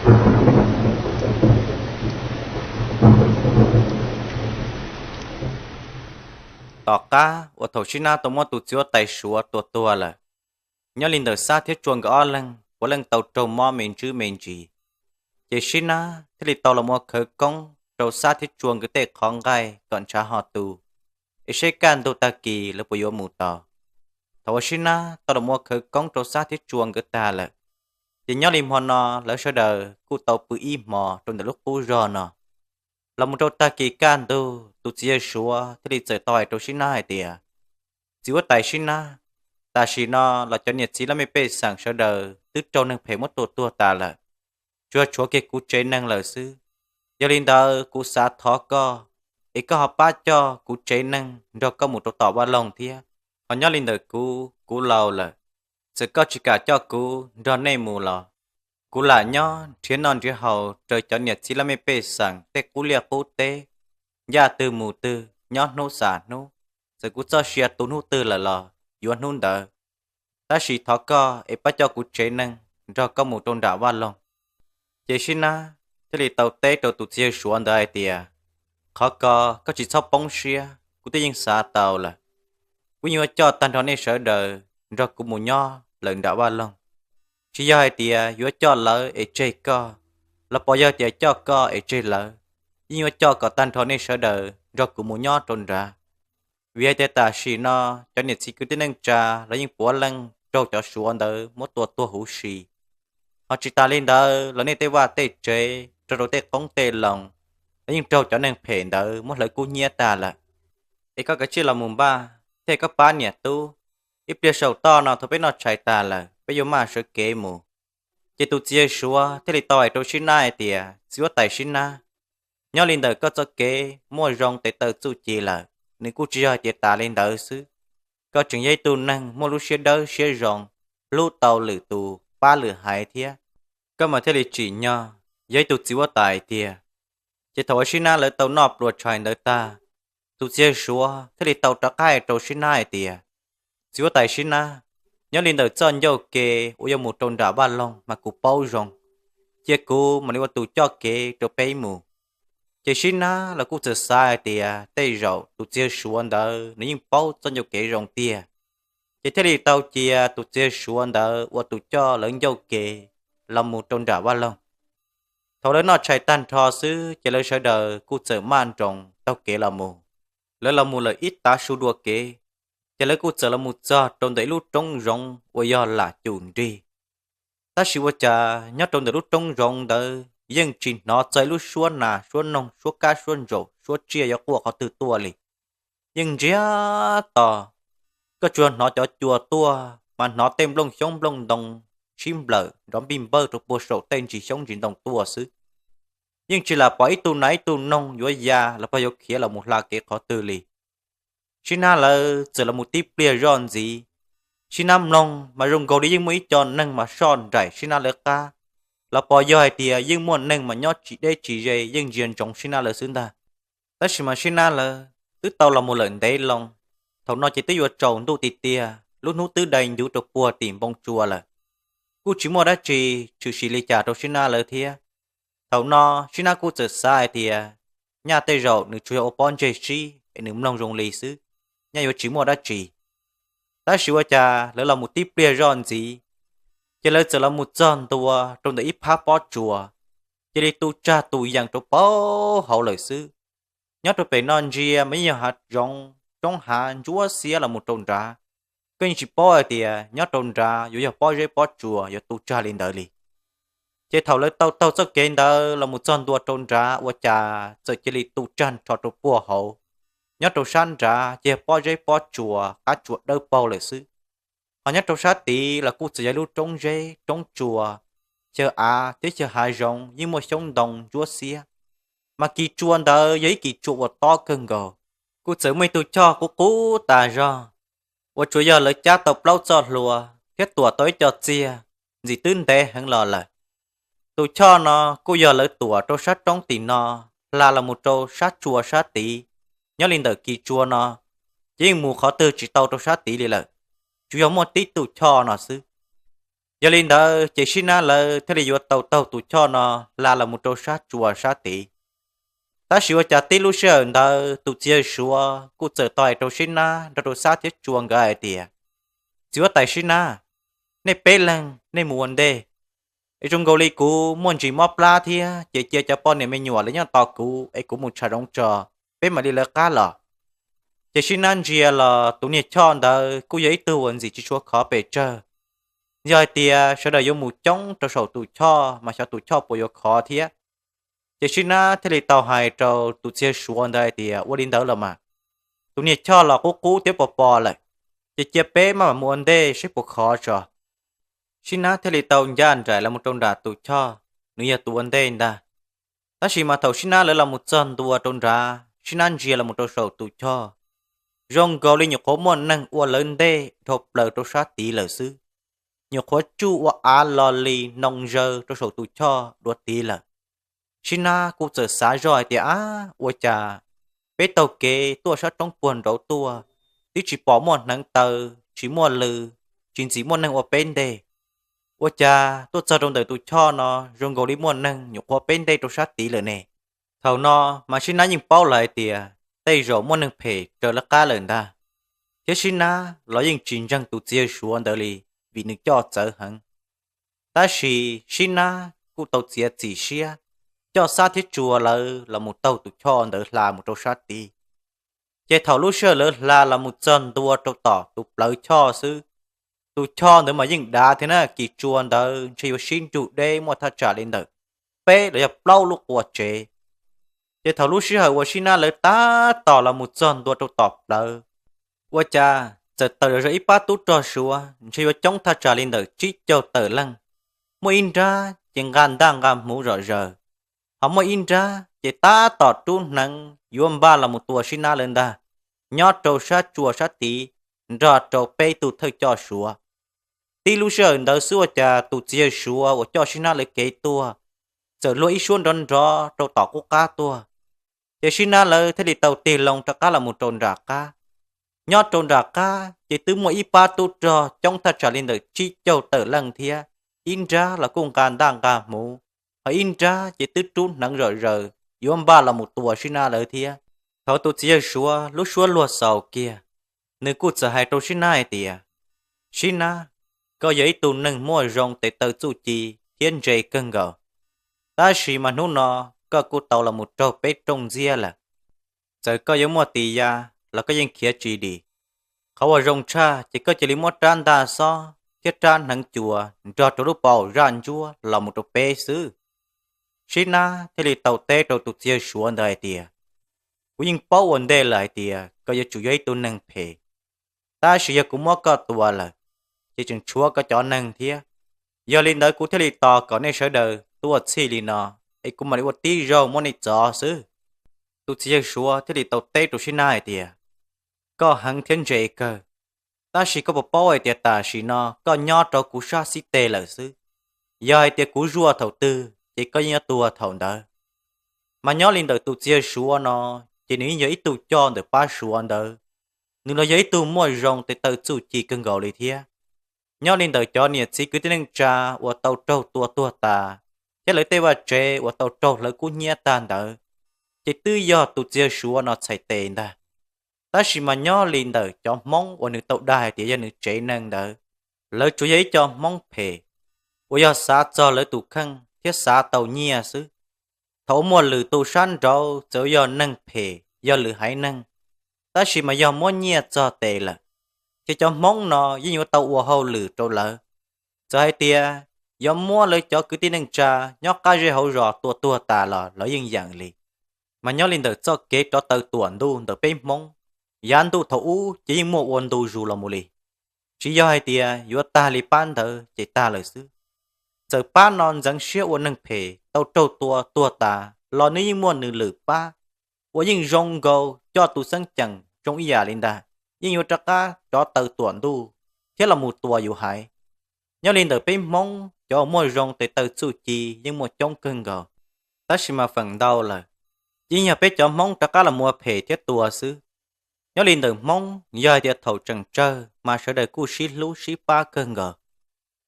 Tom qab uas thaum Sib Nab tau muab tus txiv huab tais Suav tua tuag lawm, nyob li ntawm Xab thiab Tsua nkawd ob leeg puav leej tau raug mob me ntsis me ntsis, ces Sib Nab thiaj li tau los ua khawv koob rau Xab thiab Tsua nkawd tej qhov nqaij kom ntshav ho tu, es seb kaj ntug tag kis lawv puas yuav mus tau. Thaum uas Sib Nab tau los ua khawv koob rau Xab thiab Tsua nkawd tag lawm, ces nyob li hmo no lawv sawv daws kuj tau pw ib hmo rau ntawm lub qub zog no. Los mus rau tag kis kaj ntug, tus txiv yawg Suav thiaj li txawm tau hais rau Sib Nab hais tias, Txiv huab tais Sib Nab, tam sim no los cov niam txiv laj mej pej xeem sawv daws twb raug neeg phem muab tua tuag tas lawm, tsuas tshuav kiag kuv tsev neeg lawm xwb. Yog li ntawd kuv xav thov koj, es koj ho pab coj kuv tsev neeg nrog koj mus rau tom vaj loog thiab. Ho nyob li ntawm kuv, kuv laus lawm, txawm koj tsis kam coj kuv nrog nej mus los kuv lam nyob nrhiav noj nrhiav haus raws cov niam txiv laj mej pej xeem tej qub liaj qub teb, ncaj twg mus twg, nyob hnub xav hnub. Txawm kuv txoj sia tu hnub twg lawm los yuav hnub ntawd, tab sis thov koj es pab coj kuv tsev neeg nrog koj mus rau nram vaj loog. Ces Sib Nab thiaj li tau teb rau tus txiv yawg Suav ntawd hais tias, Qhov ko koj tsis txhob poob siab, kuv twb yeej xav tau lawm. Kuv yeej yuav coj tag nrho nej sawv daws nrog kuv mus nyob lawm nram vaj loog. Tsis yog hais tias yuav coj lawv es tseg koj, los pos yog tias coj koj es tseg lawv, yeej yuav coj kom tag nrho nej sawv daws nrog kuv mus nyob rau nrad. Vim hais tias tam sim no cov niam txiv kwv tij neej tsa los yeej puav leej raug cov Suav ntawd muab tua tuag huv si. Ho tsis tas li ntawd los nej tej vaj tej tsev, rau rau tej qoob tej loo, los yeej raug cov neeg phem ntawd muab hlawv kub hnyiab tag lawm. Es koj kav tsij los mus npaj thiab koj pab niam tub, ib pliag saum toj no thaum peb noj tshais tag lawm peb yuav maj sawv kev mus. Ces tus txiv yawg Suav thiaj li tau hais rau Sib Nab hais tias, Txiv huab tais Sib Nab, nyob li ntawm koj txoj kev muaj zoo tes taw txuj ci lawm, nws kuj tsis yog hais tias tas li ntawd xwb. Koj tseem yog ib tug neeg muaj lub siab dawb siab zoo, hlub tau lwm tus pab lwm haiv thiab. Koj mas thiaj li tsim nyog yog ib tug txiv huab tais tiag. Ces thaum uas Sib Nab lawv tau noj plua tshais ntawd tag, tus txiv yawg Suav thiaj li tau rov qab hais rau Sib Nab hais tias, Txiv huab tais Sib Nab, nyob li ntawm txoj ncauj ke uas yuav mus rau nram vaj loog mas kuv paub zoo, cia kuv mam li ua tus coj kev rau peb mus. Ces Sib Nab los kuj txawm xav hais tias tej zaum tus txiv yawg Suav ntawd nws yeej paub txoj ncauj kev zoo tiag, ces thiaj li tau cia tus txiv yawg Suav ntawd ua tus coj lawv ncauj ke los mus rau nram vaj loog. Thaum lawv noj tshais tag nrho xwb ces lawv sawv daws kuj txawm maj nroos taug kev los mus. Lawv los mus lawm ib tav su dua kev, ces lawv kuj txawm los mus txog rau ntawm ib lub roob zoov uas yog lam cum nrig. Tab sis ua cas nyob rau ntawm lub roob zoov ntawd yeej tsis hnov txog ib lub suab nas suab noog suab kab suab ntsaum suab tsiaj yuav quaj qhov twg tuaj li. Yeej ntsiag to, koj tsuas hnov cov cua tuaj mas hnov tej nplooj xyoob nplooj ntoo sib nplawm nrov npij npawj rau puag saum tej ntsis xyoob ntsis ntoo tuaj xwb. Yeej tsis lam pom ib tug nas ib tug noog yuav ya los pog yuav khiav los mus hla kev qhov twg li. Sib Nab lawv txawm los mus tib pliag zoj ntxiv, Sib Nab mloog mas zoo nkaus li yeej muaj ib co neeg mas soj nraim Sib Nab lawv qab, los pog yog hais tias yeej muaj neeg mas nyob tsis deb tsis ze yeej ntsia ntsoov Sib Nab lawv xwb ntag. Tab sis mas Sib Nab lawv twb tau los mus lawm ntev loo, thaum no ces twb yuav tsaus ntuj tiag tiag, lub hnub twb dai ncuv rau puag tim npoo tsua lawm. Kuj tsis muaj dab tsi tshwm sim li cas rau Sib Nab lawv thiab. Thaum no Sib Nab kuj txawm xav hais tias nyaj tej zaum nws tsuas yog ua pob ntseg sib es nws mloog zoo li xwb, nyaj yuav tsis muaj dab tsi. Tab sis ua cas lawv los mus tib pliag zoj ntxiv, ces lawv txawm los mus txog ntua rau ntawm ib phab pob tsuas, cia li tu tsag tu yees rau puag hauv lawm xwb. Nyob rau pem no ntsia mas yeej yog hav zoov roob hav ntsuab xiab los mus rau nrad, koj yeej tsis paub hais tias nyob rau nrad yuav yog pob zeb pob tsuas yuav tu tsag li ntawd li. Ces thaum lawv tau taug txoj kev ntawd los mus txog ntua rau nrad ua cas txawm cia li tu tsag nrho rau puag hauv. Nyob rau sab nrad ces yog pob zeb pob tsuas qab tsuas dawb paug lawm xwb. Ho nyob rau sab tid los kuj txawm yog ib lub roob zeb roob tsuas, xyaw av thiab xyaw hav zoov yeej muaj xyoob ntoo ntsuab xiab. Mas kis tsua ntawd yog ib kis tsua uas tob kawg nkaus, kuj txawm muaj ib tug choj qub qub tas zog, uas tsuas yog lawv cab tau plaub txoj hlua thiab tuam tau ib co txiag ntxim twb ntev heev los lawm. Tus choj no kuj yog lawv tuam rau sab roob tim no hla los mus rau sab tsua sab tid. Nyob li ntawm kis tsua no ces yeej mus qhov twg tsis tau rau sab tid li lawm, tsuas yog muaj tib tug choj no xwb. Yog li ntawd ces Sib Nab lawv thiaj li yuav tau taug tus choj no hla los mus rau sab tsua sab tid. Tab sis ua cas tib lub sij hawm ntawd tus txiv yawg Suav kuj txawm tau hais rau Sib Nab nrog rau Xab thiab Tsua nkawd hais tias, txiv huab tais Sib Nab, nej peb leeg nej mus ua ntej, es zoo nkaus li kuv muaj ntsis mob plab thiab ces cia cov poj niam me nyuam lawv nyob tos kuv es kuv mus tshav zoov tso, peb mam li lawv qab los. Ces Sib Nab ntsia los tus niag choj ntawd kuj yog ib tug uas ntxim tsis tshua khov pes tsawg. Yog hais tias sawv daws yuav mus coob rau saum tus choj mas xyov tus choj puas yuav khov thiab. Ces Sib Nab thiaj li tau hais rau tus txiv yawg Suav ntawd hais tias, ua li ntawd los mas, tus niag choj los qub qub thiab pos pos lawm, ces cia peb maj mam mus ua ntej saib puas khov tso. Sib Nab thiaj li tau ncaj nraim los mus rau nram tus choj, nws yog tus ua ntej ntag. Tab sis mas thaum Sib Nab lawv los mus txog ntua rau nrad, Sib Nab ntsia los mus rau saum tus choj, zoo nkaus li nyuam qhuav muaj neeg ua lawv ntej dhau plaws rau sab tid lawm xwb. Nyuam qhuav tsuj ua av lo li noo zaws rau saum tus choj dua tid lawm. Sib Nab kuj txawm xav zoj hais tias, ab, ua cas peb taug kev tuaj sab roob puag nraud tuaj, twb tsis pom muaj hneev taw, tsis muaj lw, tsis ntxim muaj neeg ua peb ntej. Ua cas tuaj txog rau ntawm tus choj no zoo nkaus li muaj neeg nyuam qhuav peb ntej rau sab tid lawm ne? Thaum no mas Sib Nab yeej paub lawm hais tias tej zaum muaj neeg phem raws lawv qab lawm ntag, thiab Sib Nab los yeej tsis ntseeg tus txiv yawg Suav ntawd li, vim nws coj txawv heev. Tab sis Sib Nab kuj tau txiav txim siab coj Xab thiab Tsua lawv los mus taug tus choj ntawd hla mus rau sab tid. Ces thaum lub sij hawm lawv hla los mus txog ntua rau tom tus plawv choj xwb, tus choj ntawd mas yeej dav thiab na, kis tsua ntawd ntshe yuav sib nrug deb muaj thaj tsam li ntawm peb los yog plaub lub qua tsev. Ces thaum lub sij hawm uas Sib Nab lawv tab tom los mus txog ntua rau tom plawv, ua cas txawm tawm zom zaws ib pab tub rog Suav ntshe yuav coob thaj tsam li ntawm tsib caug tawm leej. Muaj ib nrab ces nqa ntaj nqa hmuv zom zaws, ho muaj ib nrab ces tab tom rub hneev yuav npaj los mus tua Sib Nab lawv ntag, nyob rau sab tsua sab tid nrog rau peb tug thawj coj Suav. Tib lub sij hawm ntawd xwb ua cas tus txiv yawg Suav uas coj Sib Nab lawv kev tuaj txawm luag ib suab nrov nrov rau tom qub qab tuaj. Ces Sib Nab lawv thiaj li tau tig loo rov qab los mus rau nram qab. Nyob rau nram qab ces twb muaj ib pab tub rog coob thaj tsam li ntawm tsib caug tawm leej thiab, ib nrab los kuj nqa ntaj nqa hmuv, ho ib nrab ces twb rub hneev zom zaws yuav npaj los mus tua Sib Nab lawv thiab. Thaum tus txiv yawg Suav lub suab luag xaus kiag, nws kuj txawm hais rau Sib Nab hais tias, Sib Nab, koj yog ib tug neeg muaj zoo tes taw txuj ci thiab ntse kawg nkaus, tab sis mas hnub no koj kuj tau los mus raug peb rooj ntxiab lawm. Txawm koj yuav muaj tis ya los koj yeej khiav tsis dim. Qhov uas zoo tshaj ces koj cia li muab rab ntaj xob thiab rab hneev cua nrog rau lub paus zaj ntsuab los mus rau peb xwb. Sib Nab thiaj li tau teb rau tus txiv yawg Suav ntawd hais tias, kuv yeej paub ua ntej lawm hais tias koj yuav tsum yog ib tug neeg phem, tab sis yog kuv muab koj tua lawm, ces tseem tshuav koj cov neeg thiab. Yog li ntawd kuv thiaj li tos kom nej sawv daws tuaj txhij li no, es kuv mam li ua tib zaug muab nej txov xwb. Tus txiv yawg Suav thiaj li tau teb rau Sib Nab hais tias, koj heev thiab ntse kawg, tab sis koj puas paub hais tias tam sim no koj nyob rau kuv sab xib teg lawm xwb. Yog hais tias kuv zuaj thaum twg ces koj yeej yuav tuag thaum ntawd. Mas nyob li ntawm tus txiv yawg Suav no, ces nws yeej yog ib tug coj ntawm pab Suav ntawd, nws los yog ib tug muaj zoo tes taw txuj ci kawg nkaus li thiab. Nyob li ntawm cov niam txiv kwv tij neej tsa uas tau raug tua tuag tas, thiab lawv tej vaj tsev uas tau raug hlawv kub hnyiab tag ntawd, ces twb yog tus txiv yawg Suav no txhais tes ntag. Tab sis mas nyob li ntawm cov Hmoob uas nws tau dag hais tias yog nws tsev neeg ntawd, lawv tsuas yog ib co Hmoob phem uas yog xav txog lawv tus kheej thiab xav tau nyiaj xwb. Thaum uas muaj lwm tus sab nraud txawm yog neeg phem yog lwm haiv neeg, tab sis mas yog muab nyiaj txog tes lawm, ces cov Hmoob no yeej yuav tau ua hauj lwm rau lawv. Txawm hais tias yuav muab lawv cov kwv tij neej tsa nyob qab zej hauv zos tua tuag tas los lawv yeej yeem li. Mas nyob li ntawm txoj kev rov taw tuam ntuj ntawm peb Hmoob, yav ntuj thaum ub ces yeej muaj ua ntu zus los mus li. Tsis yog hais tias yuav tag li pab ntawd ces tag lawm xwb. Txawm pab no ntxeev siab ua neeg phem tau raug tua tuag tas los nws yeej muaj nws lwm pab uas yeej zoo nkaus coj tus xeeb ceem zoo ib yam li ntag, yeej yuav rov qab rov taw tuam ntuj thiab los mus tua yus haiv. Nyob li ntawm peb Hmoob cov uas muaj zoo tes taw txuj ci yeej muaj coob kawg nkaus, tab sis mas feem ntau lawm yeej yog peb cov Hmoob rov qab los mus ua phem thiab tua xwb. Nyob li ntawm Hmoob yog hais tias thaum tseem tsawg mas sawv daws kuj sib hlub sib pab kawg nkaus.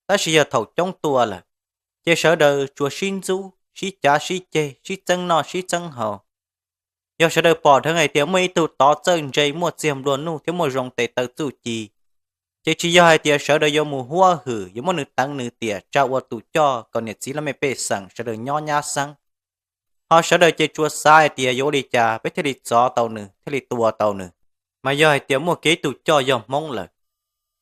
Tab sis yog thaum coob tua lawm, ces sawv daws tsuas sib ntxub, sib cav sib ceg, sib txeeb noj sib txeeb haus. Yog sawv daws pom dheev hais tias muaj ib tug tov txawj ntse muaj txiag nplua nuj thiab muaj zoo tes taw txuj ci, ces tsis yog hais tias sawv daws yuav mus huab hwm yuav muab nws teev nws tiam tsa ua tus coj kom niam txiv laj mej pej xeem sawv daws nyob nyab xeeb. Ho sawv daws ces tsuas xav hais tias yuav ua li cas peb thiaj li txov tau nws thiaj li tua tau nws. Mas yog hais tias muaj kiag ib tug coj yog Hmoob lawm,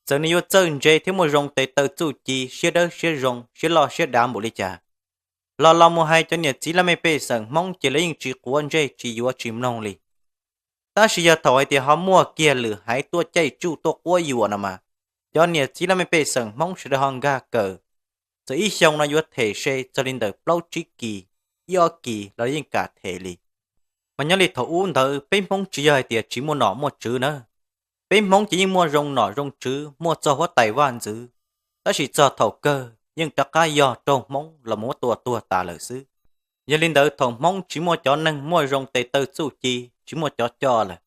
txawm nws yuav txawj ntse thiab muaj zoo tes taw txuj ci, siab dawb siab zoo, siab loj siab dav npaum li cas, los los mus hais cov niam txiv laj mej pej xeem Hmoob ces lawv yeej tsis quav ntsej tsis yuav tsis mloog li. Tab sis yog thaum hais tias ho muaj kiag lwm haiv tuaj caij tsuj tuaj quab yuam no mas, cov niam txiv laj mej pej xeem Hmoob sawv daws ho nkag kawm, txawm ib xyoo no yuav them se txog li ntawm plaub tsib kis, ib ob kis los yeej kam them li. Mas nyob li thaum ub ntawd peb Hmoob tsis yog hais tias tsis muaj nom muaj tswv na. Peb Hmoob ces yeej muaj zoo nom zoo tswv, muaj txog huab tais vaj ntxwv, tab sis txog thaum kawg yeej rov qab yog raug Hmoob los mus muab tua tuag tas lawm xwb. Yog li ntawd thaum Hmoob tsis muaj cov neeg muaj zoo tes taw txuj ci, tsis muaj cov coj lawm,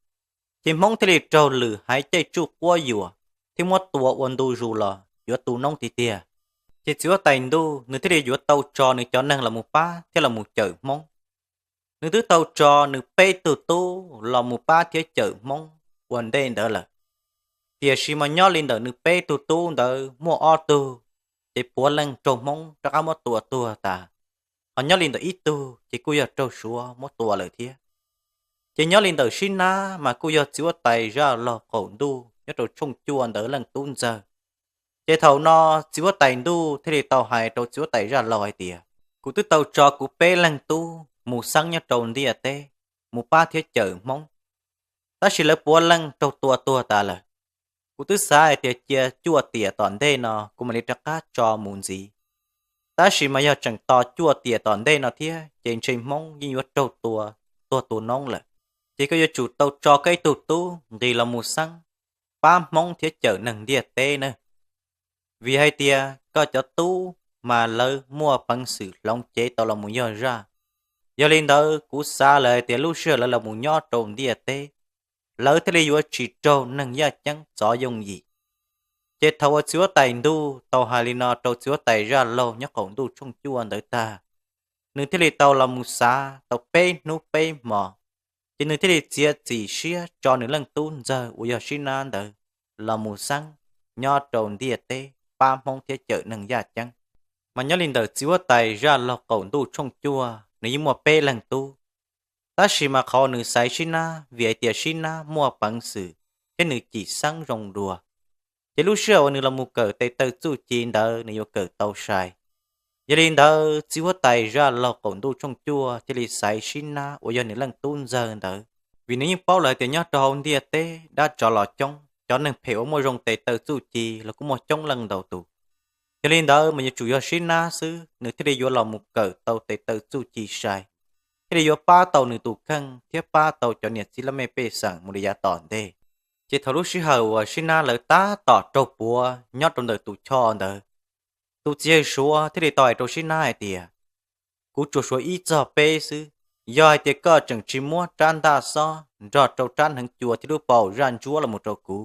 ces Hmoob thiaj li raug lwm haiv caij tsuj quab yuam thiab muab tua ua ntu zus los yuav tu noob tiag tiag. Ces txiv huab tais ntuj nws thiaj li yuav tau tso nws cov neeg los mus pab thiab los mus cawm Hmoob. Nws twb tau tso nws peb tug tub los mus pab thiab cawm Hmoob ua ntej ntawd lawm, tiam sis mas nyob li ntawm nws peb tug tub ntawd muaj ob tug ces puav leej raug Hmoob rov qab muab tua tuag tas. Ho nyob li ntawm ib tug ces kuj yog raug Suav muab tua lawm thiab. Ces nyob li ntawm Sib Nab mas kuj yog txiv huab tais Zaj Laug qaum ntuj nyob rau tshooj cuaj ntawd leej tub ntxawg. Ces thaum no txiv huab tais ntuj thiaj li tau hais rau txiv huab tais Zaj Laug hais tias, kuv twb tau tso kuv peb leeg tub mus xeeb nyob rau ntiaj teb, mus pab thiab cawm Hmoob, tab sis lawv puav leej raug tua tuag tas lawm. Kuv twb xav hais tias cia cuaj tiam tom ntej no kuv mam li rov qab tso mus ntxiv. Tab sis mas yog tseem tos cuaj tiam tom ntej no thiab ces ntshe Hmoob yeej yuav raug tua tuag tu noob lawm. Ces koj yuav tsum tau tso koj ib tug tub nqis los mus xeeb, pab Hmoob thiab cawm neeg ntiaj teb na. Vim hais tias koj cov tub mas lawv muaj peev xwm hloov cev tau los mus yog zaj. Yog li ntawd kuv xav lawm hais tias lub sij hawm lawv los mus nyob rau ntiaj teb, lawv thiaj li yuav tsis raug neeg yaj ceeb txov yooj yim. Ces thaum uas txiv huab tais ntuj tau hais li no rau txiv huab tais Zaj Laug nyob qaum ntuj tshooj cuaj ntawd tag, nws thiaj li tau los mus xav tau peb hnub peb hmo, ces nws thiaj li txiav txim siab tso nws leej tub ntxawg uas yog Sib Nab ntawd los mus xeeb nyob rau ntiaj teb pab Hmoob thiab cawm neeg yaj ceeb. Mas nyob li ntawm txiv huab tais Zaj Laug qaum ntuj tshooj cuaj nws yeej muaj peb leeg tub, tab sis mas qhov nws xaiv Sib Nab vim hais tias Sib Nab muaj peev xwm thiab nws cim xeeb zoo dua. Ces lub sij hawm uas nws los mus kawm tes taw txuj ci ntawd nws yuav kawm tau sai. Yog li ntawd txiv huab tais Zaj Laug qaum ntuj tshooj cuaj thiaj li xaiv Sib Nab uas yog nws leej tub ntxawg ntawd, vim nws yeej paub lawm tias nyob rau hauv ntiaj teb dab tsov los coob, cov neeg phem uas muaj zoo tes taw txuj ci los kuj muaj coob leej ntau tus. Yog li ntawd mas yuav tsum yog Sib Nab xwb nws thiaj li yuav los mus kawm tau tes taw txuj ci sai, thiaj li yuav pab tau nws tus kheej thiab pab tau cov niam txiv laj mej pej xeem mus li yav tom ntej. Ces thaum lub sij hawm uas Sib Nab lawv tab tom raug puav nyob rau ntawm tus choj ntawd, tus txiv yawg Suav thiaj li tau hais rau Sib Nab hais tias, kuv tsuas suav ib txog peb xwb, yog hais tias koj tseem tsis muab rab ntaj xob nrog rau rab hneev cua thiab lub paus zaj ntsuab los mus rau kuv,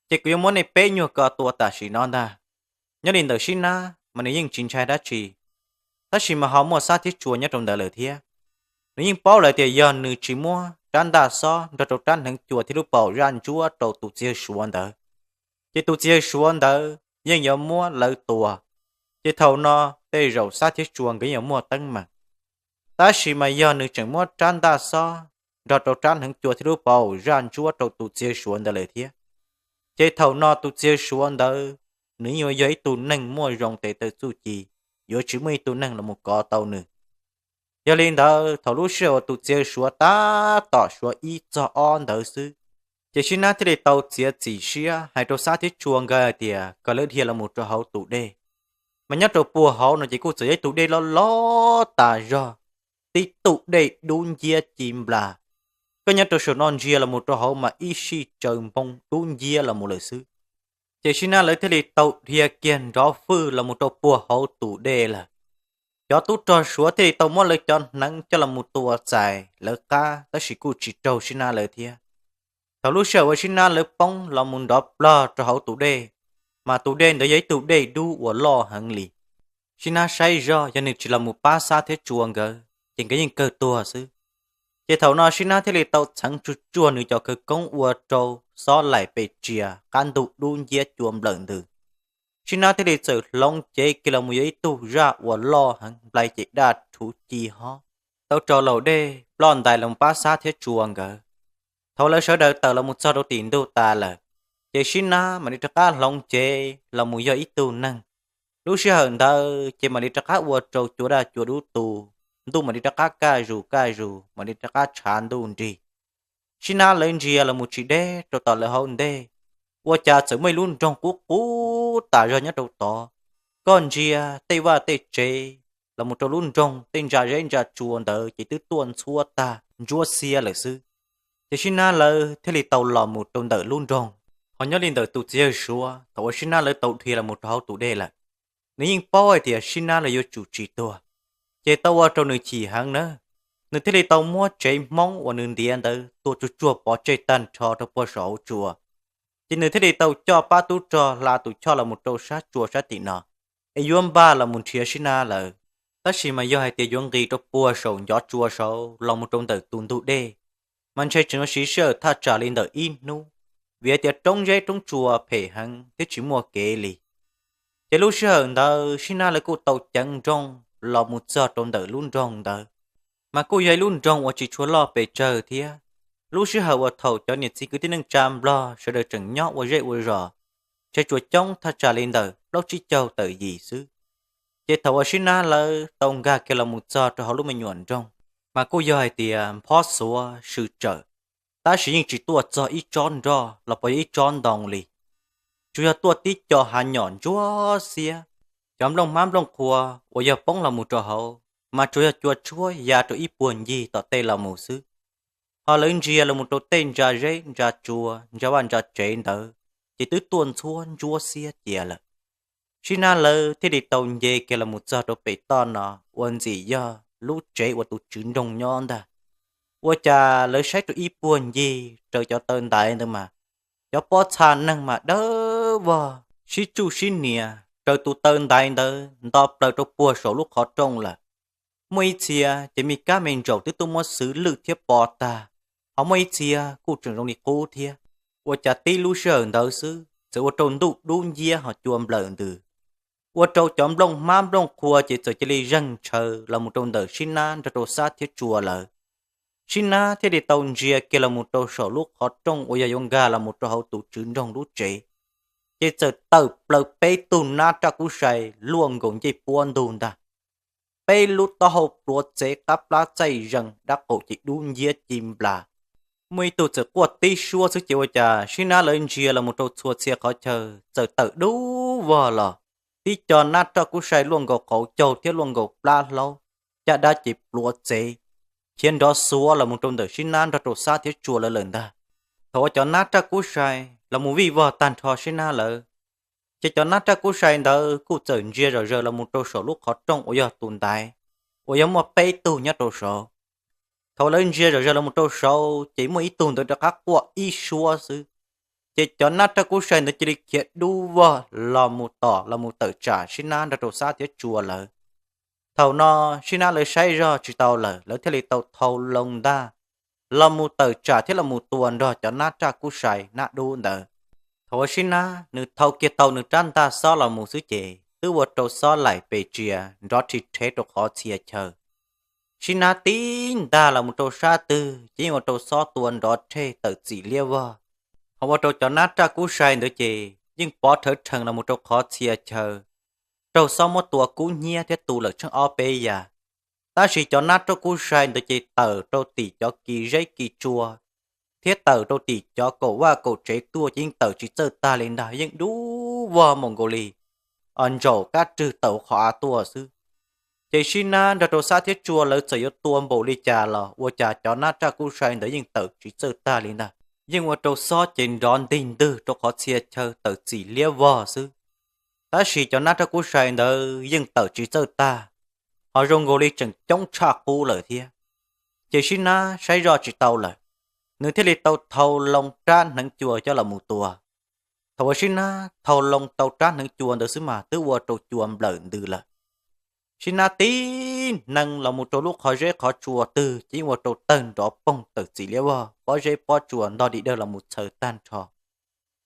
ces kuv yuav muab nej peb nyuag ko tua tam sim no ntag. Nyob li ntawm Sib Nab mas nws yeej tsis ntshai dab tsi, tab sis mas ho muaj Xab Thiab Tsua nyob rau ntawd lawm thiab. Nws yeej paub lawm tias yog nws tsis muab rab ntaj xob nrog rau rab hneev cua thiab lub paus zaj ntsuab rau tus txiv yawg Suav ntawd, ces tus txiv yawg Suav ntawd yeej yuav muab lawv tua. Ces thaum no tej zaum Xab Thiab Tsua nkawd yeej yuav muaj teeb meem. Tab sis mas yog nws tseem muab rab ntaj xob nrog rau rab hneev cua thiab lub paus zaj ntsuab rau tus txiv yawg Suav ntawd lawm thiab, ces thaum no tus txiv yawg Suav ntawd nws yeej yuav yog ib tug neeg muaj zoo tes taw txuj ci, yuav tsis muaj ib tug neeg los mus kov tau nws. Yog li ntawd thaum lub sij hawm uas tus txiv yawg Suav tab tom suav ib txog ob ntawd xwb, ces Sib Nab thiaj li tau txiav txim siab hais rau Xab Thiab Tsua nkawd hais tias kom lawv dhia los mus rau hauv tus dej. Mas nyob rau puag hauv no ces kuj txawm yog ib tug dej loj loj tas zog, tib tug dej dub nciab ci nplas. Koj nyob rau saum no ntsia los mus rau hauv mas ib sij tsaws npoo dub nciab los mus lawm xwb. Ces Sib Nab lawv thiaj li tau dhia kiag nrov fwj los mus rau puag hauv tus dej lawm. Cov tub rog Suav thiaj li tau muab lawv cov hneev coj los mus tua txais lawv qab, tab sis kuj tsis raug Sib Nab lawv thiab. Thaum lub sij hawm uas Sib Nab lawv poob los mus nrov plog rau hauv tus dej, mas tus dej ntawd yog ib tug dej dub uas loj heev li. Sib Nab saib zog yog nws tsis los mus pab Xab thiab Tsua nkawd ces nkawd yeej kawg tuag xwb. Ces thaum no Sib Nab thiaj li tau txheev tsuag tsuag nws cov khawv koob ua rau xob laim pes tsia qab ntug dub nciab cua nplawm ntws. Sib Nab thiaj li txawm hloov cev kiag los mus yog ib tug zaj uas loj heev nplai ces daj rhuv ci hob tau rau laum dej ploj ntais los pab Xab thiab Tsua nkawd. Thaum lawv sawv daws tawm los mus txog rau tim ntug tas lawm, ces Sib Nab mam li rov qab hloov cev los mus yog ib tug neeg. Lub sij hawm ntawd ces mam li rov qab ua rau cua daj cua dub tu, ntuj mam li rov qab kaj zus kaj zus, mam li rov qab tshav ntuj nrig. Sib Nab lawv ntsia los mus tsis deb rau tom lawv hauv ntej, ua cas txawm muaj ib lub nroog qub qub tas zog nyob rau tod. Koj ntsia tej vaj tej tsev los mus rau lub nroog, tej ntsa zeb ntsa tsua ntawd ces twb tuaj ntxhuab tag ntsuab xiab lawm xwb. Ces Sib Nab lawv thiaj li tau los mus rau ntawm lub nroog. Ho nyob li ntawm tus txiv yawg Suav, thaum uas Sib Nab lawv tau dhia los mus rau hauv tus dej lawm, nws yeej paub hais tias Sib Nab lawv yuav tsum tsis tuag, ces tau ua rau nws chim heev na. Nws thiaj li tau muab tsev hmoob uas nws ntiav ntawd tua tsuag tsuag pov tseg tag nrho rau puag saum hauv tsua. Ces nws thiaj li tau coj pab tub rog hla tus choj los mus rau sab tsua sab tim no, es yuav npaj los mus nrhiav Sib Nab lawv. Tab sis mas yog hais tias yuav nqis rau puag saum ncov tsua saud los mus rau ntawm tus ntug dej, mas ntshe tseem yuav siv sij hawm thaj tsam li ntawm ib hnub, vim hais tias roob zeb roob tsua phem heev thiab tsis muaj kev li. Ces lub sij hawm ntawd Sib Nab lawv kuj tau ceev nrooj los mus txog rau ntawm lub nroog ntawd, mas kuj yog ib lub nroog uas tsis tshua loj pes tsawg thiab. Lub sij hawm uas thaum cov niam txiv kwv tij neej tsa Nplog sawv daws tseem nyob ua zej ua zos, ntshe tsuas coob thaj tsam li ntawm plaub tsib caug tawm yim xwb. Ces thaum uas Sib Nab lawv tau nkag kiag los mus txog rau hauv lub me nyuam nroog, mas kuj yog hais tias nphob xuav sw tsawm, tab sis yeej tsis tuaj txog ib tsob nroj los puas yog ib tsob ntoo li. Tsuas yog tuaj tib co hav nyom ntsuab xiab, cov nplooj hmab nplooj qhua uas yog poob los mus rau hauv, mas tsuas yog cua tshuab ya rau ib puag ncig tom tej los mus xwb. Ho lawv ntsia los mus rau tej ntsa zeb ntsa tsua ntsa vaj ntsa tsev ntawd, ces twb tuaj ntxhuab ntsuab xiab cia lawm. Sib Nab lawv thiaj li tau nce kiag los mus txog rau pem toj no uas ntxim yog lub tsev uas tus tswv nroog nyob ntag. Ua cas lawv saib rau ib puag ncig raws cov taw ntaiv ntawd mas, cov pob txha neeg mas dawb vog sib tsuj sib nias raws tus taw ntaiv ntawd nto plaws rau puag saum lub qhov rooj lawm. Muaj ib txhia ces me kab me ntsaum twb tuaj muab xwv lwj thiab po tag, ho muaj ib txhia kuj tseem zoo li qub thiab. Ua cas tib lub sij hawm ntawd xwb txawm ua rau ntuj dub nciab ho cua nplawm ntws, ua rau cov nplooj hmab nplooj qhua ces txawm cia li zeeg ntshaw los mus rau ntawm Sib Nab nrog rau Xab thiab Tsua lawv. Sib Nab thiaj li tau ntsia kiag los mus rau saum lub qhov rooj uas yog yuav nkag los mus rau hauv tus tswv nroog lub tsev, ces txawm tawm plaws peb tug nab raj kub sai luaj nkaus ncej puab ntug ntag. Peb lub taub hau pluav txev qab plab txaij zees dab qaum ces dub nciab ci nplas. Muaj ib tug txawm quaj tib suab xwb ces ua cas Sib Nab lawv ntsia los mus rau txhua txhia qhov chaw txawm tawm dub vog los. Tib co nab raj kub sai luaj nkaus qauv caug thiab luaj nkaus plab hlaub, caj dab ces pluav txev, khiav nrov xuav los mus rau ntawm Sib Nab nrog rau Xab thiab Tsua lawv lawm ntag. Thaum uas cov nab raj kub sai los mus vij vog tag nrho Sib Nab lawv, ces cov nab raj kub sai ntawd kuj txawm ntsia zom zaws los mus rau saum lub qhov rooj uas yog tus ntaiv, uas yog muaj peb tug nyob rau saud. Thaum lawv ntsia zom zaws los mus rau saud ces muaj ib tug ntawd rov qab quaj ib suab xwb, ces cov nab raj kub sai ntawd cia li khiav dub vog los mus tom los mus tawm tsam Sib Nab nrog rau Xab thiab Tsua lawv. Thaum no Sib Nab lawv saib zog tsis tau lawm, lawv thiaj li tau thau loo ntaj los mus tawm tsam thiab los mus tua nrog cov nab raj kub sai nab dub ntawd. Thaum uas Sib Nab nws thau kiag tau nws rab ntaj xob los mus xwb ces twb ua rau xob laim pes tsia nrov rhi rhev rau qhov txhia chaw. Sib Nab tib ntag los mus rau sab twg ces yeej ua rau xob tua nrov rhej tawm txim liab vog. Ho ua rau cov nab raj kub sai ntawd ces yeej pov rhawv rhees los mus rau qhov txhia chaw, raug xob muab tua kub hnyiab thiab tu lawm tsheej ob peb yam. Tab sis cov nab raj kub sai ntawd ces tawm rau tim cov kis zeb kis tsua thiab tawm rau tim cov kaum vaj kaum tsev tuaj ces yeej tawm tsis txawj tag li ntag, yeej dub vog mus nkaus li ntsaum kab rwg tawm qhov av tuaj xwb. Ces Sib Nab nrog rau Xab thiab Tsua lawv txawm yuav tua npaum li cas los ua cas cov nab raj kub sai ntawd yeej tawm tsis txawj tag li ntag, yeej ua rau xob ces nrov ntig ntwg rau qhov txhia chaw tawm txim liab vog xwb. Tab sis cov nab raj kub sai ntawd yeej tawm tsis txawj tag, ho zoo nkaus li tseem coob tshaj qub lawm thiab. Ces Sib Nab saib zoj tsis tau lawm, nws thiaj li tau thau loo rab hneev cua coj los mus tua. Thaum uas Sib Nab thau loo tau rab hneev cua ntawd xwb mas twb ua rau cua nplawm ntws lawm. Sib Nab tib hneev los mus rau lub qhov zeb qhov tsua twg ces yeej ua rau tawg nrov poog tawm txim liab vog, pob zeb pob tsua ntog dim dawg los mus txhaws tag nrho.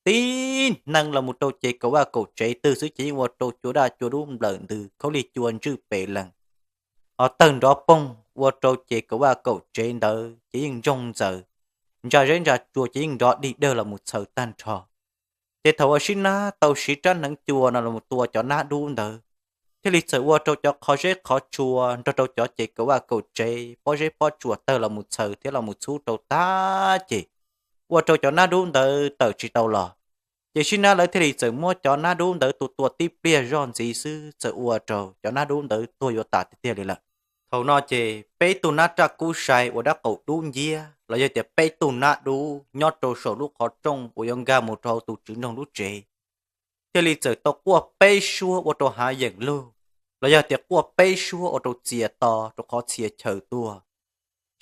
Tib hneev los mus rau ces kaum vaj kaum tsev twg xwb ces yeej ua rau cua daj cua dub nplawm ntws, khaub lig cua ntswj pes lees, ho tawg nrov poog ua rau ces kaum vaj kaum tsev ntawd ces yeej ntsoog ntxaws, ntsa zeb ntsa tsua ces yeej nrov dig dawg los mus txhaws tag nrho. Ces thaum uas Sib Nab tau siv rab hneev cua no los mus tua cov nab dub ntawd, thiaj li txawm ua rau cov qhov zeb qhov tsua nrog rau cov ces kaum vaj kaum tsev pob zeb pob tsua tawg los mus txhaws thiab los mus txhub rau tag ces ua rau cov nab dub ntawd tawm tsis tau los. Ces Sib Nab lawv thiaj li txawm muab cov nab dub ntawd tua tua tib pliag zoj ntxiv xwb txawm ua rau cov nab dub ntawd tuag yuav tas tiag tiag li lawm. Thaum no ces peb tug nab raj kub sai uas dab qaum dub nciab los yog tias peb tug nab dub nyob rau saum lub qhov rooj uas yuav nkag mus rau tus tswv nroog lub tsev thiaj li txawm tau quaj peb suab ua rau hav yeem lug, los yog tias quaj peb suab ua rau txias to rau qhov txhia chaw tuaj.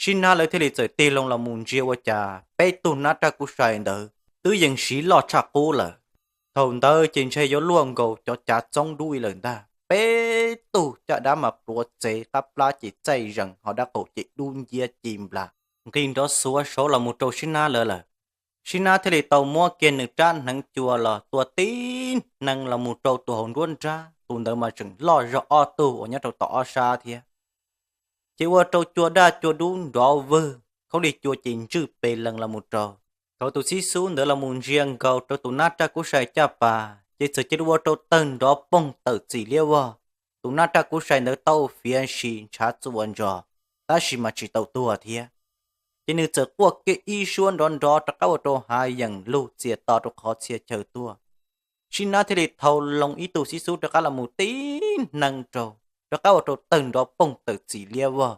Sib Nab lawv thiaj li txawm tig loo los mus ntsia ua cas peb tug nab raj kub sai ntawd twb yeej siv loj tshaj qub lawm. Thaum ntawd ces ntshe yuav luaj nkaus cov cav txoob dub li lawm ntag, peb tug caj dab mas pluav txev, qab plab ces txaij zees, ho dab qaum ces dub nciab ci nplas nqis nrov xuav saud los mus rau Sib Nab lawv lawm. Sib Nab thiaj li tau muab kiag nws rab hneev cua los tua tib hneev los mus rau tus hauv nruab nrab, tus ntawd mas tseem loj zog ob tug uas nyob rau tom ob sab thiab. Ces ua rau cua daj cua dub nrov vwg, khaub lig cua ces ntswj pes lees los mus rau. Thaum tus xib xub ntawd los mus ntsia nkaus rau tus nab raj kub sai caj pas ces txawm cia li ua rau tawg nrov poog tawm txim liab vog. Tus nab raj kub sai ntawd tau fiav sis ntshav txuas ntsos, tab sis mas tsis tau tuag thiab. Ces nws txawm quaj kiag ib suab nrov nrov rov qab ua rau hav yeem lug txias to rau qhov txhia chaw tuaj. Sib Nab thiaj li thau loo ib tug xib xub rov qab los mus tib hneev rau, rov qab ua rau tawg nrov poog tawm txim liab vog,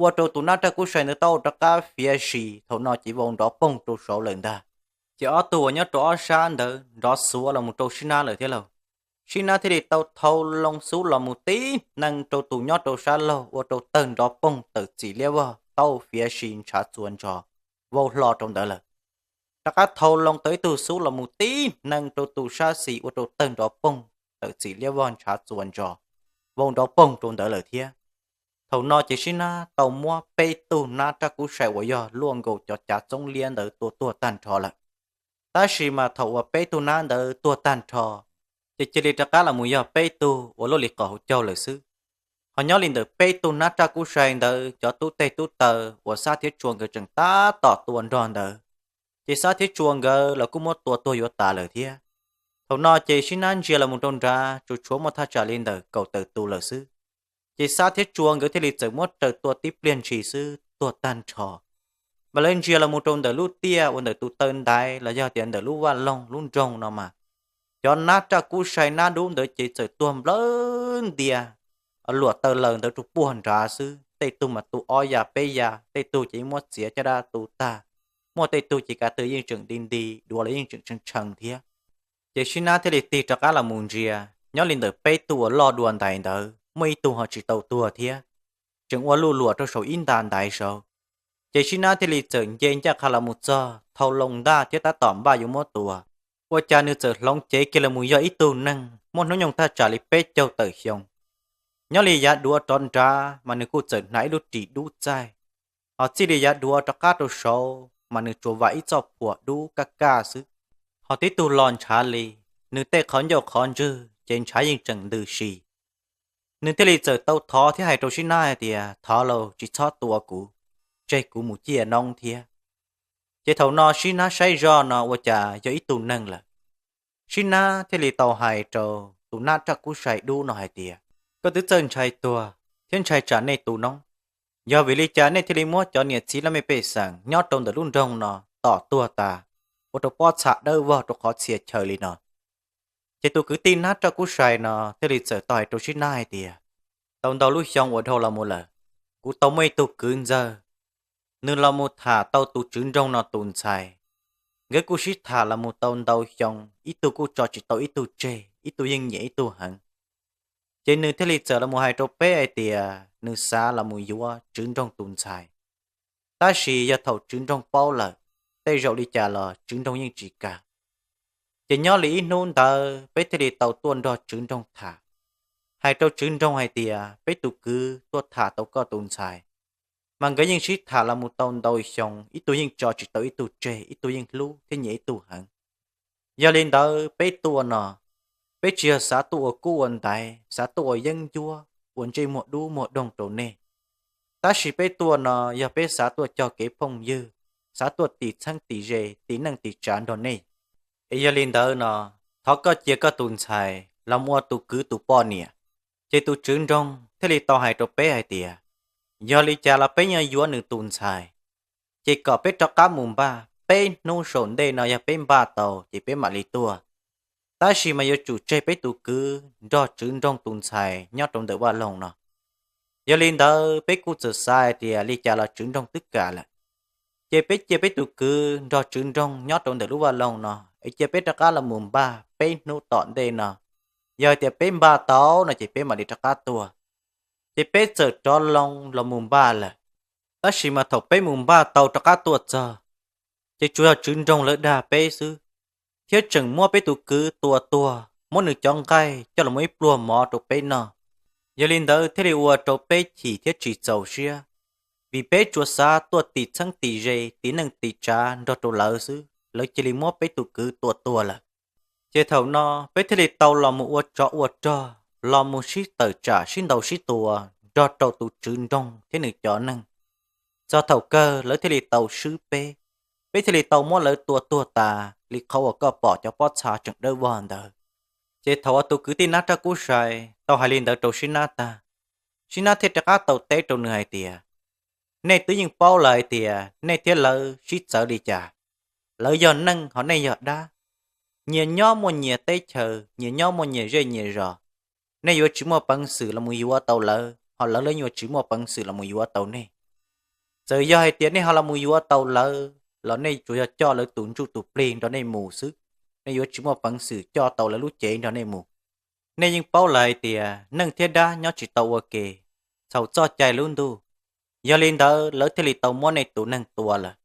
ua rau tus nab raj kub sai ntawd tau rov qab fiav sis, thaum no ces vau nrov poog rau saud lawm ntag. Ces ob tug uas nyob rau ob sab ntawd nrov xuav los mus rau Sib Nab lawm thiab lauj. Sib Nab thiaj li tau thau loo xub los mus tib hneev rau tus nyob rau sab laug ua rau tawg nrov poog tawm txim liab vog tau fiav sis ntshav txuas ntsos, vau hlo rau ntawd lawm. Rov qab thau loo tau ib tug xub los mus tib hneev rau tus sab xis ua rau tawg nrov poog tawm txim liab vog ntshav txuas ntsos, vau nrov poog rau ntawd lawm thiab. Thaum no ces Sib Nab tau muab peb tug nab raj kub sai uas yog luaj nkaus cov cav txoob liab ntawd tua tuag tag nrho lawm. Tab sis mas thaum uas peb tug nab ntawd tuag tag nrho, ces cia li rov qab los mus yog peb tug uas luaj li qos hauv caug lawm xwb. Ho nyob li ntawm peb tug nab raj kub sai ntawd cov tub teg tub taw uas Xab thiab Tsua nkawd tseem tab tom tua nrog ntawd, ces Xab thiab Tsua nkawd los kuj muab tua tuag yuav tas lawm thiab. Thaum no ces Sib Nab ntsia los mus rau nrad tsuas tshuav muaj thaj tsam li ntawm kaum tawm tus lawm xwb. Ces Xab thiab Tsua nkawd thiaj li txawm muab raws tua tib pliag ntshis xwb tuag tag nrho. Mas lawv ntsia los mus rau ntawm lub tiaj uas ntawm tus taw ntaiv los yog tias ntawm lub vaj loog lub nroog no mas, cov nab raj kub sai nab dub ntawd ces txawm tuag nplawg ntia, luam taw laws ntawd rau puag nrad xwb. Tej tug mas tu ob ya peb ya, tej tug ces yeej muab txiav caj dab tu tag, muaj tej tug ces kav tw yeej tseem nti nti, duav los yeej tseem tshee tshee thiab. Ces Sib Nab thiaj li tig rov qab los mus ntsia, nyob li ntawm peb tug uas loj dua ntais ntawd muaj ib tug ho tsis tau tuag thiab, tseem ua luj luam rau saum ib nta ntaiv saud. Ces Sib Nab thiaj li txawm nce ncaj qha los mus txog, thau loo ntaj thiab tab tom npaj yuav muab tua, ua cas nws txawm hloov cev kiag los mus yog ib tug neeg muaj hnub nyoog thaj tsam li peb caug tawm xyoo. Nyob li yav duav rov nrad mas nws kuj txawm hnav ib lub ris dub txaij, ho txij li yav duav rov qab rau saud mas nws tsuas vam ib txoj phuam dub kaj kaj xwb. Ho tib tug los ntshav li, nws tej qhov ncauj qhov ntswg ces ntshav yeej tseem ntws si. Nws thiaj li txawm tau thov thiab hais rau Sib Nab hais tias, thov lauj, tsis txhob tua kuv, tseg kuv mus ciaj noob thiab. Ces thaum no Sib Nab saib zoj no ua cas yog ib tug neeg lawm. Sib Nab thiaj li tau hais rau tus nab raj kub sai dub no hais tias, koj twb txawj ntshai tuag thiab ntshai tsam nej tus noob, yog vim li cas nej thiaj li muab cov niam txiv laj mej pej xeem nyob rau ntawm lub nroog no tom tuag tas, ua rau pob txha dawb vog rau qhov txhia chaw li no? Ces tus kwv tij nab raj kub sai no thiaj li txawm tau hais rau Sib Nab hais tias, tau ntau lub xyoo uas dhau los mus lawm, kuv tau muaj ib tug kwv ntxawg, nws los mus tham tau tus tswv nroog no tus ntxhais. Nkawd kuj sib tham los mus tau ntau xyoo, ib tug kuj tso tsis tau ib tug tseg, ib tug yeej nyiam ib tug heev. Ces nws thiaj li txawm los mus hais rau peb hais tias nws xav los mus yuav tswv nroog tus ntxhais. Tab sis yog thaum tswv nroog paub lawm, tej zaum li cas los tswv nroog yeej tsis kam. Ces nyob li ib hnub ntawd peb thiaj li tau tuaj nrog tswv nroog tham, hais rau tswv nroog hais tias peb tus kwv tuaj tham tau koj tus ntxhais, mas nkawd yeej sib tham los mus tau ntau xyoo, ib tug yeej tso tsis tau ib tug tseg, ib tug yeej hlub thiab nyiam ib tug heev. Yog li ntawd peb tuaj no, peb tsis yog xav tuaj ua kub ua ntaiv, xav tuaj ua yeeb ncuab, ua ntsej muag dub muag doog rau nej. Tab sis peb tuaj no yog peb xav tuaj cog kev phooj ywg, xav tuaj tis txheeb tis ze, tis neej tis tsav nrog nej. Es yog li ntawd no, thov koj cia koj tus ntxhais los mus ua tus kwv tus poj niam. Ces tus tswv nroog thiaj li tau hais rau peb hais tias, yog li cas los peb yuav yuav nws tus ntxhais, ces kom peb rov qab mus npaj, peb hnub saum ntej no yog peb npaj tau ces peb mam li tuaj. Tab sis mas yuav tsum tseg peb tus kwv nrog tswv nroog tus ntxhais nyob rau ntawm vaj loog no. Yog li ntawd peb kuj txawm xav hais tias li cas los tswv nroog twb kam lawm, ces peb cia peb tus kwv nrog tswv nroog nyob rau ntawm lub vaj loog no, es cia peb rov qab los mus npaj peb hnub tom ntej no. Yog hais tias peb npaj tau no ces peb mam li rov qab tuaj. Ces peb txawm rov loo los mus npaj lawm. Tab sis mas thaum peb mus npaj tau rov qab tuaj txog, ces tsuas yog tswv nroog lawv dag peb xwb, thiab tseem muab peb tus kwv tua tuag, muab nws cov nqaij coj los muab ib pluag mov rau peb noj. Yog li ntawd thiaj li ua rau peb chim thiab tsis txaus siab, vim peb tsuas xav tuaj tis txheeb tis ze, tis neej tis tsav nrog rau lawv xwb, lawv cia li muab peb tus kwv tua tuag lawm. Ces thaum no peb thiaj li tau los mus ua tsov ua rog, los mus sib tawm tsam sib ntaus sib tua nrog rau tus tswv nroog thiab nws cov neeg. Txog thaum kawg lawv thiaj li tau swb peb, peb thiaj li tau muab lawv tua tuag tas li qhov uas koj pom cov pob txha tseem dawb vog ntawd. Ces thaum uas tus kwv tij Nab Raj Kub Sai tau hais li ntawd rau Sib Nab tag, Sib Nab thiaj rov qab tau teb rau nws hais tias, nej twb yeej paub lawm hais tias nej thiab lawv sib txawv li cas. Lawv yog neej ho nej yog dab, nyias nyob muaj nyias teb chaws, nyias nyob muaj nyias zej nyias zos. Nej yuav tsis muaj peev xwm los mus yuav tau lawv, ho lawv los yuav tsis muaj peev xwm los mus yuav tau nej. Txawm yog hais tias nej ho los mus yuav tau lawv los nej tsuas yog coj lawv tus ntsuj tus plig nrog nej mus xwb, nej yuav tsis muaj peev xwm coj tau lawv lub cev nrog nej mus. Nej yeej paub lawm hais tias neej thiab dab nyob tsis tau ua ke, txhaum txoj cai lub ntuj. Yog li ntawd lawv thiaj li tau muab nej tus neeg tua lawm.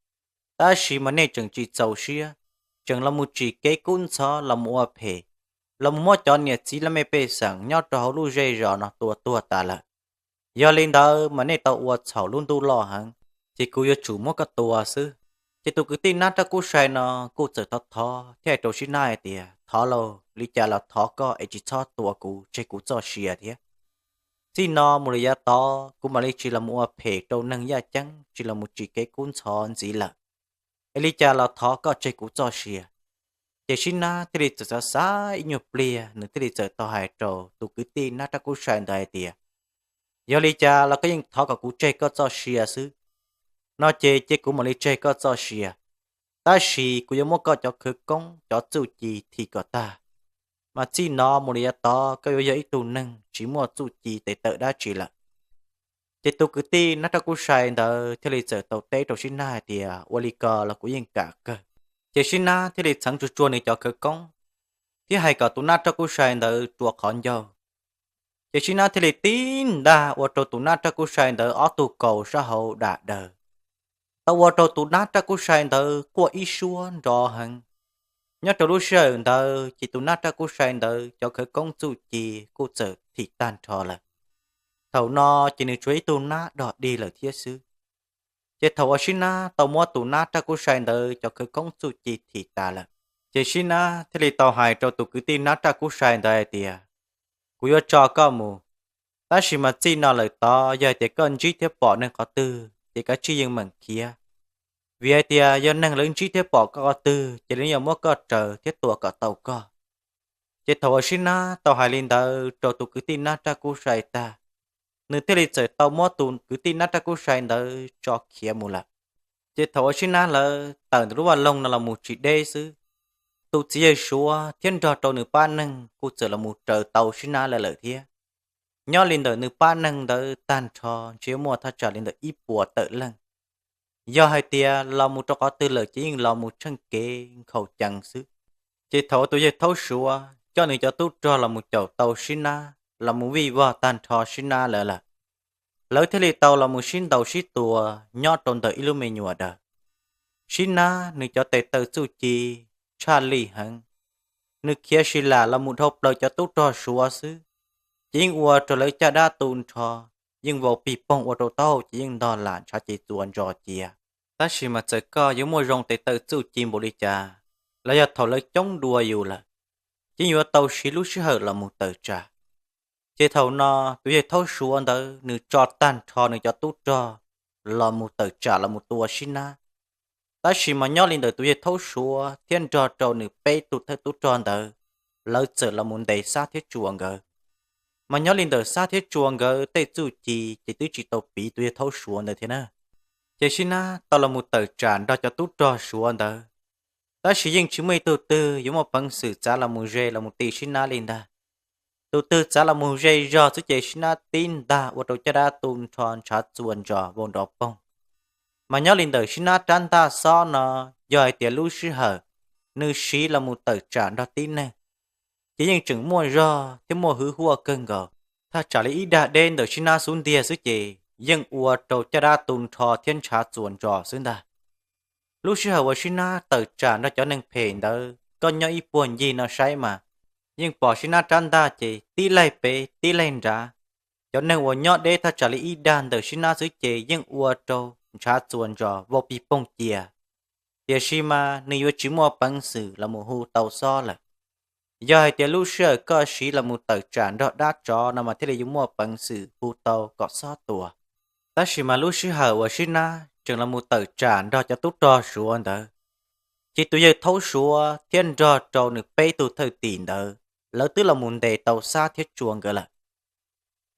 Tab sis mas nej tseem tsis txaus siab, tseem los mus tsim kev kub ntxhov los mus ua phem, los mus muab cov niam txiv laj mej pej xeem nyob rau hauv lub zej zos no tua tuag tas lawm. Yog li ntawd mas nej tau ua txhaum lub ntuj loj heev, ces kuv yuav tsum muab koj tua xwb. Ces tus kwv tij Nab Raj Kub Sai no kuj txawm thov thov thiab hais rau Sib Nab hais tias, thov lauj, li cas los thov koj es tsis txhob tua kuv, tseg kuv txoj sia thiab. Txij no mus lawm yav tod kuv mam li tsis los mus ua phem rau neeg yaj ceeb, tsis los mus tsim kev kub ntxhov ntxiv lawm. Es li cas los thov koj tseg kuv txoj sia. Ces Sib Nab thiaj li txawm xav xav ib nyuag pliag, nws thiaj li txawm tau hais rau tus kwv tij Nab Raj Kub Sai ntawd hais tias, yog li cas los koj yeej thov kom kuv tseg koj txoj sia xwb, no ces cia kuv mam li tseg koj txoj sia. Tab sis kuv yuav muab koj cov khawv koob cov txuj ci thim kom tag, mas txij no mus li yav tod koj yuav yog ib tug neeg tsis muaj txuj ci tes taw dab tsi lawm. Ces tus kwv tij Nab Raj Kub Sai ntawd thiaj li txawm tau teb rau Sib Nab hais tias, ua li ko los kuv yeej kam kawg. Ces Sib Nab thiaj li txheev tsuag tsuag nws cov khawv koob, thiab hais kom tus Nab Raj Kub Sai ntawd rua qhov ncauj. Ces Sib Nab thiaj li tib ntaj ua rau tus Nab Raj Kub Sai ntawd ob tug kaus sab hauv dam daws. Tau ua rau tus Nab Raj Kub Sai ntawd quaj ib suab nrov heev. Nyob rau lub sij hawm ntawd ces tus Nab Raj Kub Sai ntawd cov khawv koob txuj ci kuj txawm thim tag nrho lawm. Thaum no ces nws tsuas ib tug nab dog dig lawm thiab xwb. Ces thaum uas Sib Nab tau muab tus Nab Raj Kub Sai ntawd cov khawv koob txuj ci thim tas lawm, ces Sib Nab thiaj li tau hais rau tus kwv tij Nab Raj Kub Sai ntawd hais tias, kuv yuav tso koj mus, tab sis mas txij no lawm tod yog hais tias koj ntsib thiab pom neeg qhov twg ces kav tsij yeej meem khiav. Vim hais tias yog neeg lawv ntsib thiab pom koj qhov twg ces lawv yuav muab koj raws thiab tua kom tau koj. Ces thaum uas Sib Nab tau hais li ntawd rau tus kwv tij Nab Raj Kub Sai tag, nws thiaj li txawm tau muab tus kwv tij Nab Raj Kub Sai ntawd tso khiav mus lawm. Ces thaum uas Sib Nab lawv tawm ntawm lub vaj loog no los mus tsis deb xwb, tus txiv yawg Suav thiab nrog rau nws pab neeg kuj txawm los mus raws tau Sib Nab lawv lawm thiab. Nyob li ntawm nws pab neeg ntawd tag nrho ntshe muaj thaj tsam li ntawm ib puas tawm leej. Yog hais tias los mus rau qhov twg lawm ces yeej los mus tsheej kev nkhaus cees xwb. Ces thaum uas tus yawg Thaub Suav coj nws cov tub rog los mus caum tau Sib Nab los mus vij vog tag nrho Sib Nab lawv lawm, lawv thiaj li tau los mus sib ntaus sib tua nyob rau ntawm ib lub me nyuam daws. Sib Nab nws cov tes taw txuj ci tshaj lij heev, nws khiav si lam los mus dhau plaws cov tub rog Suav xwb, ces yeej ua rau lawv caj dab tu nrho, yeej vau pig poog ua rau taub hau ces yeej ntog lam ntshav ces txuas ntsos cia. Tab sis mas txawm koj yuav muaj zoo tes taw txuj ci npaum li cas, los yog thaum lawv coob dua yus lawm, ces yeej yuav tau siv lub sij hawm los mus tawm tsam. Ces thaum no tus yawg thaub Suav ntawd nws tso tag nrho nws cov tub rog los mus tawm tsam los mus tua Sib Nab. Tab sis mas nyob li ntawm tus yawg thaub Suav thiab nrog rau nws peb tug thawj tub rog ntawd, lawv txawm los mus ntes Xab thiab Tsua nkawd. Mas nyob li ntawm Xab thiab Tsua nkawd tej txuj ci ces twb tsis tau piv tus yawg thaub Suav ntawd thiab na. Ces Sib Nab tau los mus tawm tsam nrog cov tub rog Suav ntawd, tab sis yeej tsis muaj ib tug twg yuav muaj peev xwm txav los mus ze los mus ti Sib Nab li ntag. Tus twg txav los mus ze zog xwb ces Sib Nab tib ntag ua rau caj dab tu nrho ntshav txuas ntsos vau nrov poog. Mas nyob li ntawm Sib Nab rab ntaj xob no, yog hais tias lub sij hawm nws siv los mus tawm tsam nrog tib neeg, ces yeej tseem muaj zog thiab muaj hwv huaj kawg nkaus. Thaj tsam li ib dag deb ntawm Sib Nab xub ntiag xwb ces yeej ua rau caj dab tu nrho thiab ntshav txuas ntsos xwb ntag. Lub sij hawm uas Sib Nab tawm tsam nrog cov neeg phem ntawd, koj nyob ib puag ncig no saib mas yeej pom Sib Nab rab ntaj ces tib laig pem tib laig nrad. Cov neeg uas nyob deb thaj tsam li ib dag ntawm Sib Nab xwb ces yeej ua rau ntshav txuas ntsos vau pig poog cia. Tiam sis mas nws yuav tsis muaj peev xwm los mus hu tau xob lawm. Yog hais tias lub sij hawm koj siv los mus tawm tsam nrog dab tsov no mas thiaj li yuav muaj peev xwm hu tau kom xob tua. Tab sis mas lub sij hawm uas Sib Nab tseem los mus tawm tsam nrog cov tub rog Suav ntawd, ces tus yawg thaub Suav thiab nrog rau nws peb tug thawj tim ntawd, lawv twb los mus ntes tau Xab thiab Tsua nkawd lawm.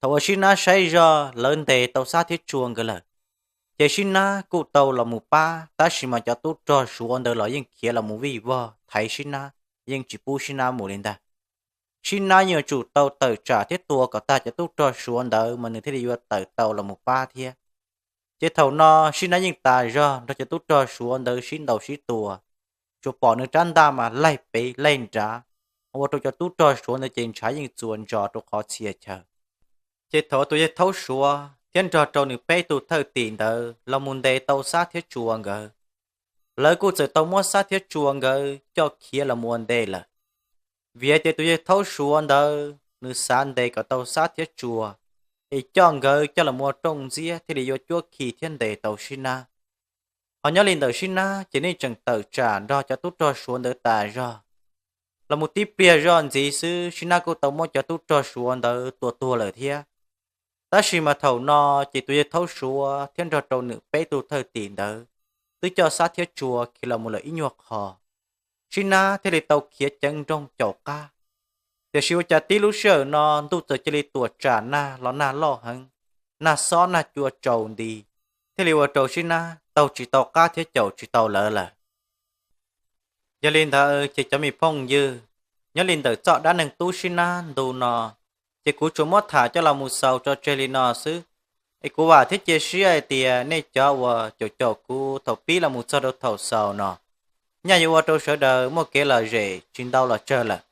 Thaum uas Sib Nab saib zoj lawv ntes tau Xab thiab Tsua nkawd lawm, ces Sib Nab kuj tau los mus pab, tab sis mas cov tub rog Suav ntawd los yeej khiav los mus vij vog thaiv Sib Nab, yeej tsis pub Sib Nab mus li ntag. Sib Nab yeej yuav tsum tau tawm tsam thiab tua kom tag cov tub rog Suav ntawd mas nws thiaj li yuav tawm tau los mus pab thiab. Ces thaum no Sib Nab yeej tas zog nrog cov tub rog Suav ntawd sib ntaus sib tua, tsuas pom nws rab ntaj mas laig pem laig nrad, ua rau cov tub rog Suav ntawd ces ntshav yeej txuas ntsos rau qhov txhia chaw. Ces thaum tus yawg thaub Suav thiab nrog rau nws peb tug thawj tim ntawd los mus ntes tau Xab thiab Tsua nkawd, lawv kuj txawm tau muab Xab thiab Tsua nkawd coj khiav los mus ua ntej lawm. Vim hais tias tus yawg thaub Suav ntawd nws xav ntes kom tau Xab thiab Tsua, es coj nkawd coj los mus ua rooj ntxiab thiaj li yuav cuab khi thiab ntes tau Sib Nab. Ho nyob li ntawm Sib Nab ces nej tseem tawm tsam nrog cov tub rog Suav ntawd tas zog. Los mus tib pliag zoj ntxiv xwb Sib Nab kuj tau muab cov tub rog Suav ntawd tua tuag lawm thiab. Tab sis mas thaum no ces tus yawg thaub Suav thiab nrog rau nws peb tug thawj tim ntawd twb coj Xab thiab Tsua khiav los mus lawm ib nyuag qho. Sib Nab thiaj li tau khiav ceev nroog caum qab. Tiam sis ua cas tib lub sij hawm no ntuj txawm cia li tuam tsam nag los nag loj heev, nag xob nag cua tsaus nti, thiaj li ua rau Sib Nab taug tsis tau qab thiab caum tsis tau lawv lawm. Yog li ntawd ces cov me phooj ywg, nyob li ntawm txoj dab neeg tub Sib Nab ntu no, ces kuv tsuas muab tham coj los mus xaus tso tseg li no xwb. Es kuv vam thiab cia siab hais tias nej cov uas caum caum kuv thaum pib los mus txog rau thaum xaus no, nyaj yuav ua rau sawv daws muaj kev lom zem tsis ntau los tsawg lawm.